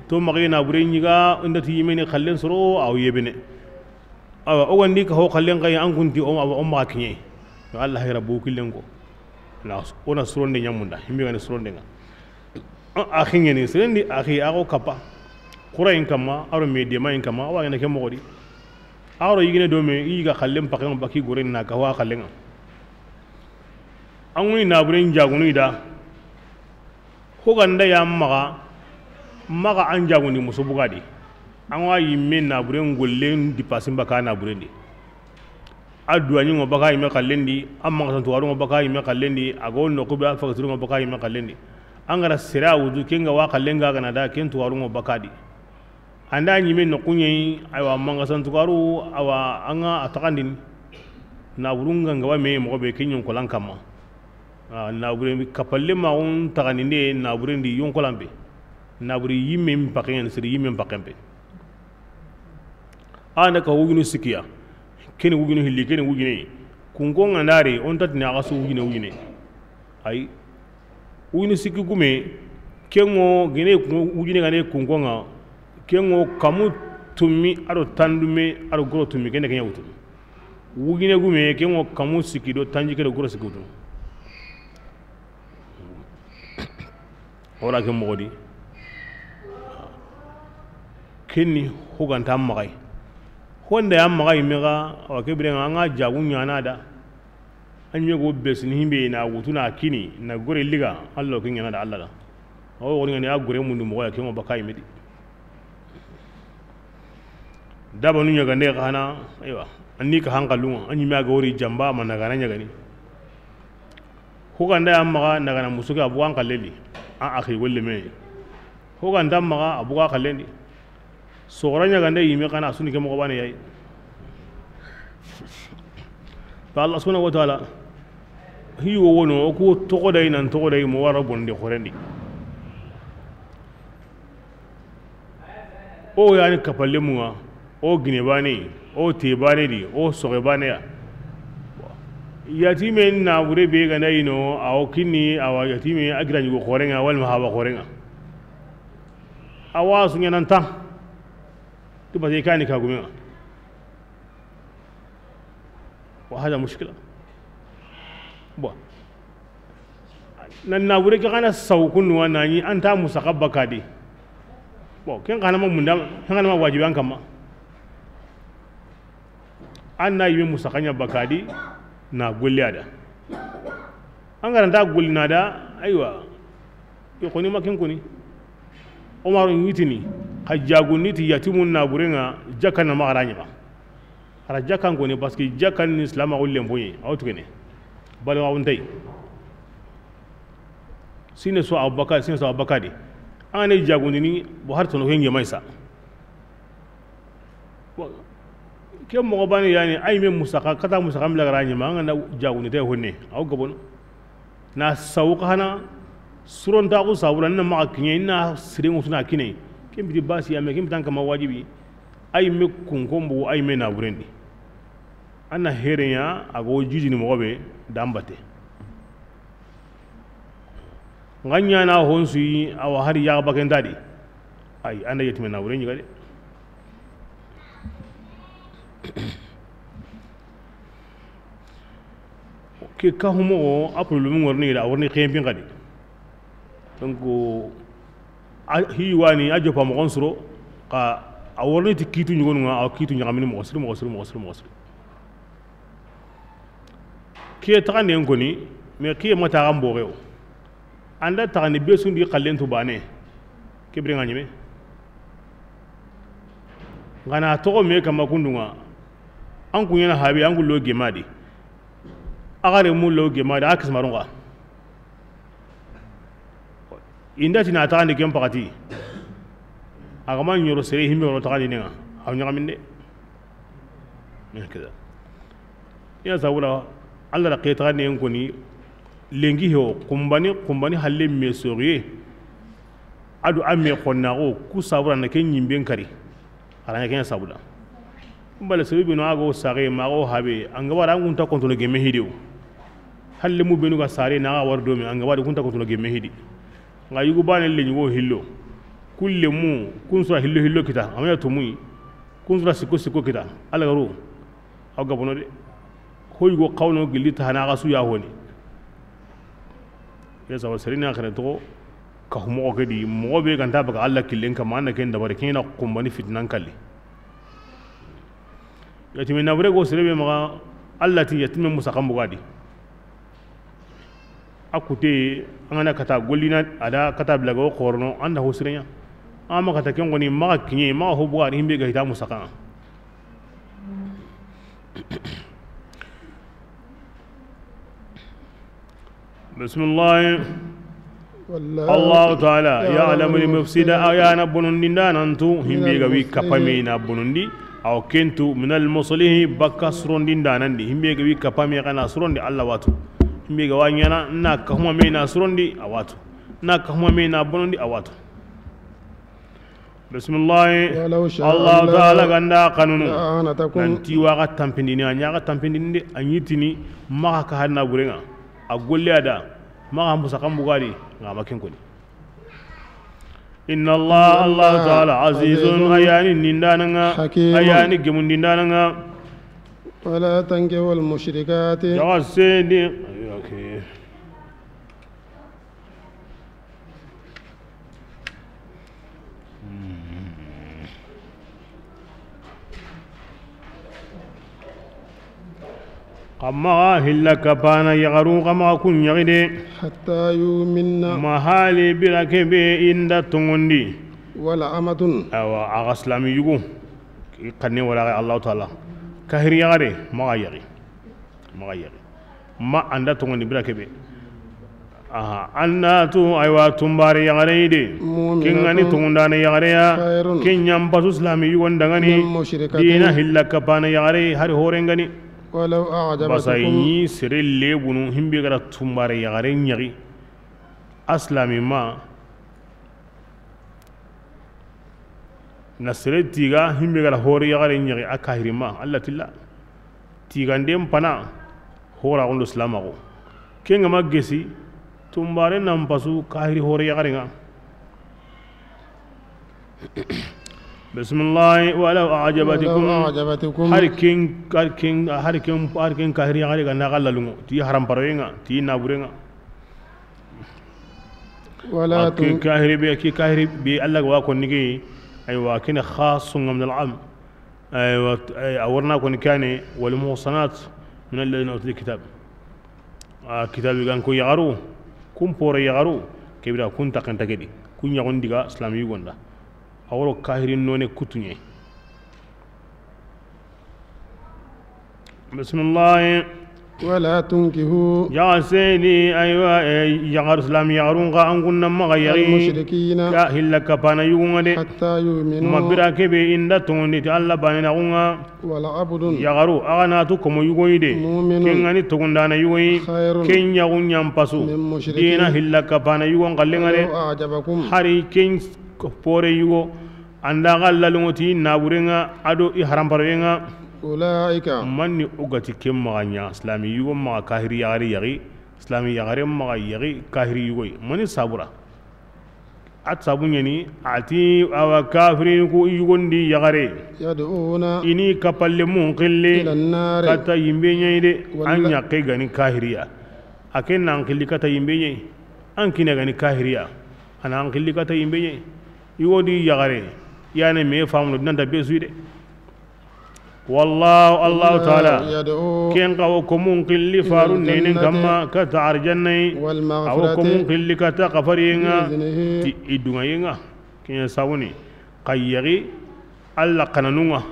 To maxa naburen ɲiga, inda ti yimeni xallen soro, aw yebene. Awa, o gandi ka ho xallen xayi an kunti o, o maxa kiɲe. Yo Alla hayra bo killen ko. Na, o na suronde ɲamunda, himbe gani surondenŋa. A, axi ŋeni, serendi axi, axo kappa. Xurayin kamma, aro me demayin kamma, awa ŋene ke moxo di. Aro yigine dome, i yiga xallen paxen baki goren na kawa xallenŋa. An ŋuni naburen jagunu i da. Ho ganda ya maxa, maxa an jagundi muso bugadi. An wa yimme naburen gollen di pasin baka naburen di. A duwaɲinŋo baka yimme xallen di, a mangasantuwarunŋo baka yimme xallen di, a go noqu be a fagaturunŋo baka yimme xallen di. An ga ra sere a wutu, ken ga wa xallen ga gana da, ken tuwarunŋo baka di. An da ɲime noqu ɲeyi, aywa, mangasantukaru, awa, an ga a taxandini. Naburun ga ngaba me moxo be, ken ɲonkolan kamma. A, naburen kapalle maxun taxandinde, naburen di yonkolan be. Naburi yimmen paxen, siri yimmen paxen be. A na ka wujunu sikkiya. Keni wujunu hilli, keni wujune. Kunkon ga nari, o nta tini axa su wujune, wujune. Ayi. Wujunu sikki gume, kenŋo gene kun-, wujune gane kunkon ŋa, kenŋo kamu tummi, ado tandume, ado goro tummi, kene kenya wutu. Wujine gume ke ŋo kamu sikki do tanjikke do gura sikki wutu. Wala ke moxo di. Kenni hoganta maxay. Honda ya maxay mexa, awa ke birenŋa an ga jagu ɲana da. An ɲogo besini himbe na wutu na kini na gore liga, Alla ke ɲana da Alla da. Awo woni ŋa ni a gore mundu moxo ya ke ŋo baka yimedi. Dabanu ɲagande xa na, aywa, an ni ka hankalunŋa, an ɲime a ga wori jamba ma nagana ɲagani. Hoganta ya maxa nagana musuke a buga an xallendi, an axi golle me. Hoganta maxa a buga xallendi. Soxora ɲagande yime xa na suni ke moxo bane yayi. Ba Allah subhanahu wa ta'ala, hi wo wono, o ku toxo day nan toxo day mo wara bonde xorendi. O yani kapalle muŋa, o gine bane, o te bane di, o soxe bane ya. Yatime na bure be ga na yino, a o kinni, awa yatime a gira ɲugo xorenŋa, walma haba xorenŋa. Awa su ɲananta. Ti base kani ka gumenŋa. Wa hada mushkila. Bon. Nan na bure ke xa na saw kunnu wa na ɲi an ta musaxa bakadi. Bon, ken xa na ma munda, ken xa na ma wajibi an kamma. An na yime musaxa ɲa bakadi na golli a da. An ga ra nta golli na da, aywa. Yo xoni ma ken koni. Omaru ɲitini, xa jagundi ti yatimun na burenŋa, jakka na maxa ra ɲima. Ara jakkan koni, parce que jakkan ni silamaxu lenpoɲe, awa tugene. Baliga wuntay. Sine so Abubakar, sine so Abubakar di. An ga ne jagundini, bo har tono ke ŋe may sa. Bon, ke moxo bane yani, ay me musaxa, kata musaxa mbila ga ra ɲima, an ga na jagundi te honne, awa gabono. Na saw xa na surontaxu sabura na maxa kiɲe, na sirenŋu suna kine. Ken biti basi ya me, ken bitan kama wajibi. Ay me kunko mbo, ay me na burendi. An na hereɲa, a go jijini moxo be, dan bate. Nga ɲana honsuyi, awa hari yaxa bakentadi. Ay, an da yetime na bure ɲiga de. Ke kahumoxo, a problème ŋorni da, a worni xempin xadi. Donc, a, hi wani, a jopa moxon suro, xa a worni ti kitu ɲugonunŋa, a kitu ɲaxamini moxo siri, moxo siri, moxo siri, moxo siri. Kiye taxanden koni, mais kiye ma taxan boxewo. An da taxandi be sundi xallen tu bane. Ke birenŋa ɲime. Ngana toxo me kama kundunŋa. An kuɲana habe, an kullo gemadi. Axare mullo gemadi, a kismarunŋa. Inda tina taxandi ken paxati. A ga ma ɲoro sere himbe woro taxandi nenga. Aw ɲaxaminde. Keda. Ina sabula, Allah da ke taxandi en koni, lengi ho, kumbani, kumbani halle me soriye. Adu a me xonnaxo, ku sabura na ke ɲimben kari. Aranya kenya sabula. Mbale sebi bino ago sare, ma ago habe, an ga wara an gunta kontono gemme hidiyo. Halle mu benu ga sare na ga war domi, an ga wara gunta kontono gemme hidi. Nga yugu bane le ɲugo hillo. Kulle mu, kun sura hillo hillo kita, amaya to muyi. Kun sura sikko sikko kita, alagaru. Aw gabono de. Hoy go xawno gilli ta hana ga su ya honi. Ya sawa serina xere to ka moxo ke di, moxo be ganta baga Allah killen kama, an na ken dabari, ken na kumbani fitnan kalli. Yatime na bure go sere be maxa, Allah ti yatime musaxan bugadi. A kute, an ga na kata gollina, a da kata bilaga o xorono, an da ho sireɲa. An ma kata ken goni, maxa kiɲe, maxa ho bugadi, himbe ga hita musaxan. Bismillah. Wallahu, Allahu ta'ala ya'lamu al-mufsida, a ya na bonondindanan tu, himbe ga wi kapame na bonondi, aw kentu, minal muslihi, bakka surondindanan di, himbe ga wi kapame kana surondi, Allah watu. Himbe ga wa ɲana, na kahuma me na surondi, a watu. Na kahuma me na bonondi, a watu. Bismillahi. Walaw sha Allah, Allah ta'ala ganda kanunu. La'anatakum. Nanti waga tampindini, a ɲaga tampindini de, a ɲitini, maxa ka hanna burenga. A golle a da, maxa musaxan bugadi, nga ma ken koni. Inna Allah, Allah ta'ala, azizun, azizun, a yani nindananga, hakim, a yani gemundindananga. ولا تنكحوا المشركات. Jaxa seni. Xa maxa hilla kapana yaxarun, xa maxa kun yaxi de. حتى يؤمن. Ma hali bira kebe i nda tongondi. ولأمة. Awa, a ga silami yugo. Kanne wala ga Allahu Taala. Kahiri yaxare, maxa yaxi. Maxa yaxi. Ma a nda tongondi bira kebe. Aha, a nda tu, aywa, tunbare yaxare de. مؤمنة. Ken ga ni tongondana yaxare ya. خير. Ken ɲa n pasu silami yugon da ŋa ni. من مشركة. Dina hilla kapana yaxare, hari horen ga ni. ولو أعجبتكم. Basa i ɲi sere lebunu, himbe ga ra tunbare yaxare ɲaxi. A silami ma. Na sere tiga, himbe ga ra hore yaxare ɲaxi, a kahiri ma, Allah tilla. Tigande n pana, hora gondo silamaxu. Ken ga ma gesi, tunbare na n pasu kahiri hore yaxare ŋa. Bismillah, ولو أعجبتكم. ولو أعجبتكم. Hari ken, hari ken, hari ken, hari ken kahiri yaxare ga na xa lalungo, ti haramparoye ŋa, ti nabure ŋa. ولا تن- Ki kahiri be, ki kahiri be, Allah ga wa ko nigi, aywa, kene خاص من العام. Aywa, ay, a warna ko ni kane, والمحصنات من الذين أوتوا الكتاب. A kitabi gan ko yaxaru, kun pore yaxaru, kebira kun takanta gedi, kun yaxun diga silami yugonda. A woro kahirin none kutunye. Bismillah. ولا تنكحوا. Jaxa seni, aywa, e, yaxar silami yaxarun xa an kunna maxa yaxi. المشركين. Ka hilla kapana yugunga de. حتى يؤمنوا. Ma bira kebe i nda tongondi ti Allah bane na gunga. ولعبد. Yaxaru, a ga na tu komo yugoyi de. مؤمن. Ken ga ni tongondana yugoyi. خير. Ken yaxun ɲa n pasu. من مشرك. Dina hilla kapana yugon xalle ŋa de. ولو أعجبكم. Hari ken pore yugo. A nda xa lalungo ti nabure ŋa, a do i haramparoye ŋa. أولئك. Manni o ga ti ken maxa ɲa, silami yugo maxa kahiri yaxare yaxi, silami yaxare maxa yaxi kahiri yugoyi. Mani sabura. A sabu ɲa ni, a ti awa kahirin ku yugondi yaxare. يدعون. I ni kapalle mun xilli. إلى النار. Kata yimbe ɲayi de, والله. An ɲaxe ga ni kahiriya. A ken na an xilli kata yimbe ɲayi. An kine ga ni kahiriya. A na an xilli kata yimbe ɲayi. Yugo di yaxare, yani me famuno dinanta be suyi de. والله, Allahu Taala, يدعو ken xa wo komun xilli faru nenen kamma, kata arjanna yi. والمغفرة. A wo komun xilli kata xafariye ŋa, بإذنه. Ti i duŋaye ŋa. Ken ɲa sawuni, xa yaxi Allah xananun ŋa.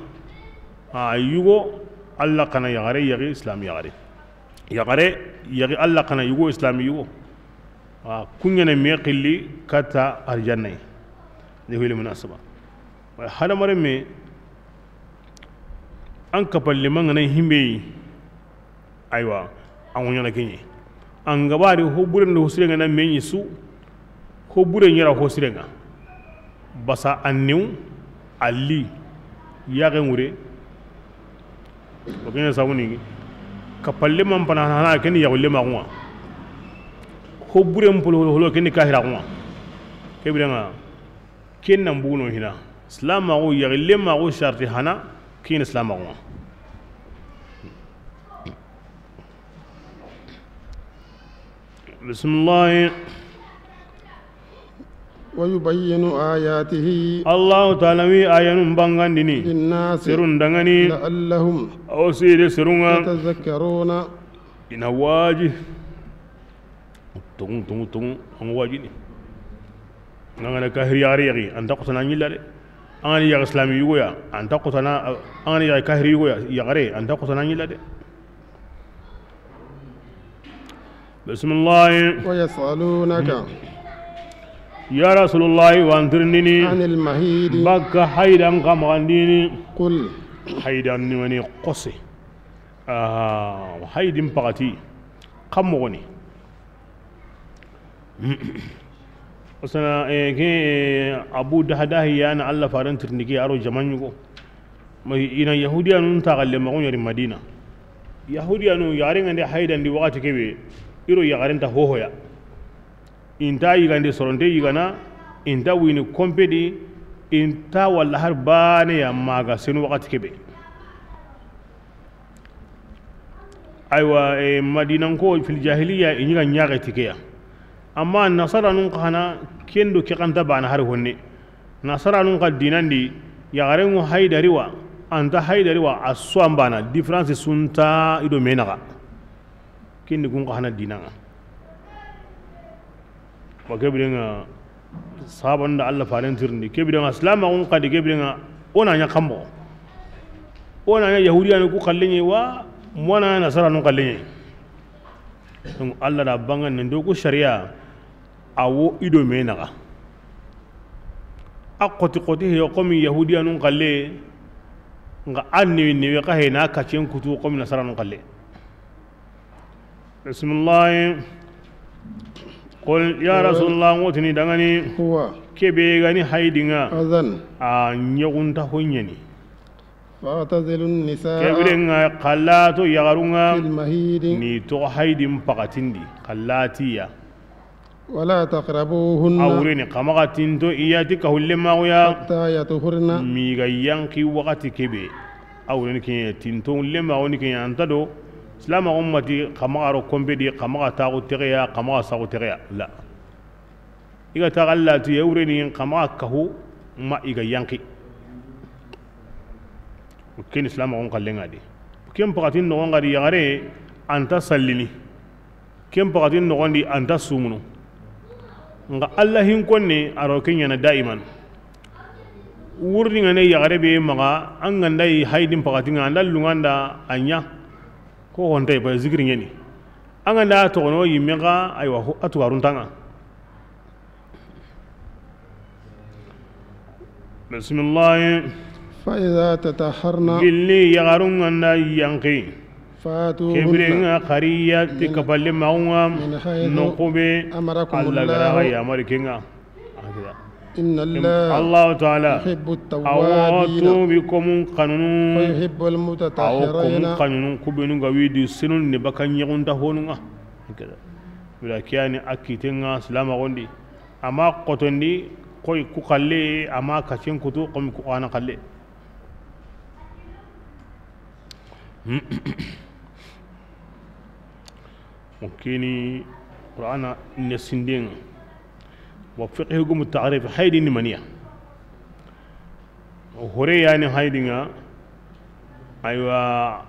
A yugo Allah xana yaxare, yaxi silami yaxare. Yaxare, yaxi Allah xana yugo, silami yugo. A kuɲana me xilli kata arjanna yi. Ni hili munasaba. Hadamaren me, an kapalle mangana himbe yi. Aywa, an ŋuɲana keɲe. An gabari ho buren do ho sirenga na me ɲi su. Ho bure ɲera ho sirenga. Basa an new, a li, yaxe ŋure. O kene sawuni, kapalle man pana hana, keni yaxulle maxu ŋa. Ho bure mpolo holo, holo, keni kahira xu ŋa. Kebirenga, ken nan buguno hina. Silamaxu yaxille maxu sarti hana, keni silamaxu ŋa. Bisimilahi. ويبين آياته. Allahu Taala wi ayanun bangandini. للناس. Serun dangani. لعلهم. Awo sede serunga. يتذكرون. Ina waji. Tongu, tongu, tongu. An wajini. Ngana kahiri yaxare yaxi, anta kosana ɲilla de. An gani yaxi islami yugoya, anta kosana, an gani yaxi kahiri yugoya, yaxare, anta kosana ɲilla de. Bisimilahi. ويسألونك. Ya Rasulullahi, wantirindini. عن المحيض. Bakka haydan kamagandini. قل. Haydan ni wani kose. Ah, haydin pakati. Kamogoni. Osana, eh, ke, eh, Abu Dahdahi ya na Allah faran tirindike aro jamaɲugo. Ma ina Yahudiyanun ta galle magun yari Madina. Yahudiyanu yaxarengande haydandi waxati kebe, iro yaxarenta hohoya. Inta yigande soronte yigana, inta wini kompedi, inta walla har bane ya maga senu waxati kebe. Aywa, e, Madinanko fil jahiliya, i ɲi ga ɲaxe ti ke ya. Amma nasaranun xa na, ken do ke xa nta bana hari honne. Nasaranun xa dinan di, yaxaren ŋo haydari wa, a nta haydari wa, a su an bana, différence su nta i do me naxa. Ken di kun xa na dinan ŋa. Wa ke biren ŋa, sahaban da Allah faren tirindi. Ke biren ŋa, silamaxun xa di ke biren ŋa, o na ɲa xa moxo. O na ɲa yahudiyanu ku xalle ɲa wa, o na ɲa nasaranun xalle ɲa. Donc, Allah da bangan nan do ku sariya, a wo i do me naxa. A xoti xoti he, comme yahudiyanun xalle, nga an newe newe xa he na kacen kutu comme nasaranun xalle. Bismillah. Qul, ya Rasulullah, ŋotini dangani. Huwa. Kebe gani haydin ŋa. Adhan. A ɲegunta ho ɲani. Fa'tazilu nisa. Ke biren ŋa xa lato yaxarun ŋa. Fil mahidi. Ni to haydin paxatin di. Xa lati ya. Wala taqrabuhunna. A wureni xa maxa tinto i ya ti ka hulle maxu ya. Hatta yatuhurna. Mi ga yanqi waxati kebe. A wureni ke ya tinto hulle maxu ni ke ya anta do. Silamaxun ma ti xa maxa ro konpe di, xa maxa taxu texe ya, xa maxa saxu texe ya. La. I ga ta xa lati ya wureni xa maxa kahu ma i ga yanqi. Ken silamaxun xallen ŋa di. Ken paxatin noxon ŋa di yaxare anta sallini. Ken paxatin noxon di anta sumunu. Nga Allah hin konne a ro ke ɲana daiman. Wurdi ngane yaxare be maxa an ga nda yi haydin paxatin ŋa, an da lunŋa nda a ɲa. Ko honte ba zikiri ɲani. An ga nda toxono yimme xa, aywa, a tugarun ta ŋa. Bismillah. Fa iza tatahharna. Gilli yaxarun ŋa nda yanqi. Fatuhunna. Ke biren ŋa xariya ti kapalle maxun ŋa. Min haythu. Noxu be. Amarakumullah. Allah ga ra xa yamari ken ŋa. Inna Allah. Allah Ta'ala. Yuhibbu. A wo tawwabina. Tubi komun xanunu. Wa yuhibbul. A wo komun mutatahhirina. Xanunu ku benu ga widi sinun ni baka ɲegunta honun ŋa. Bila kiyani a kiten ŋa silamaxun di. Ama xotondi, koy ku xalle, ama kacen kutu, komi ku xa na xalle. O kini Qur'ana nesinden ŋa. Wa fiqhi gumu ta'rif, haydin ni maniya. Hore yani haydin ŋa. Aywa,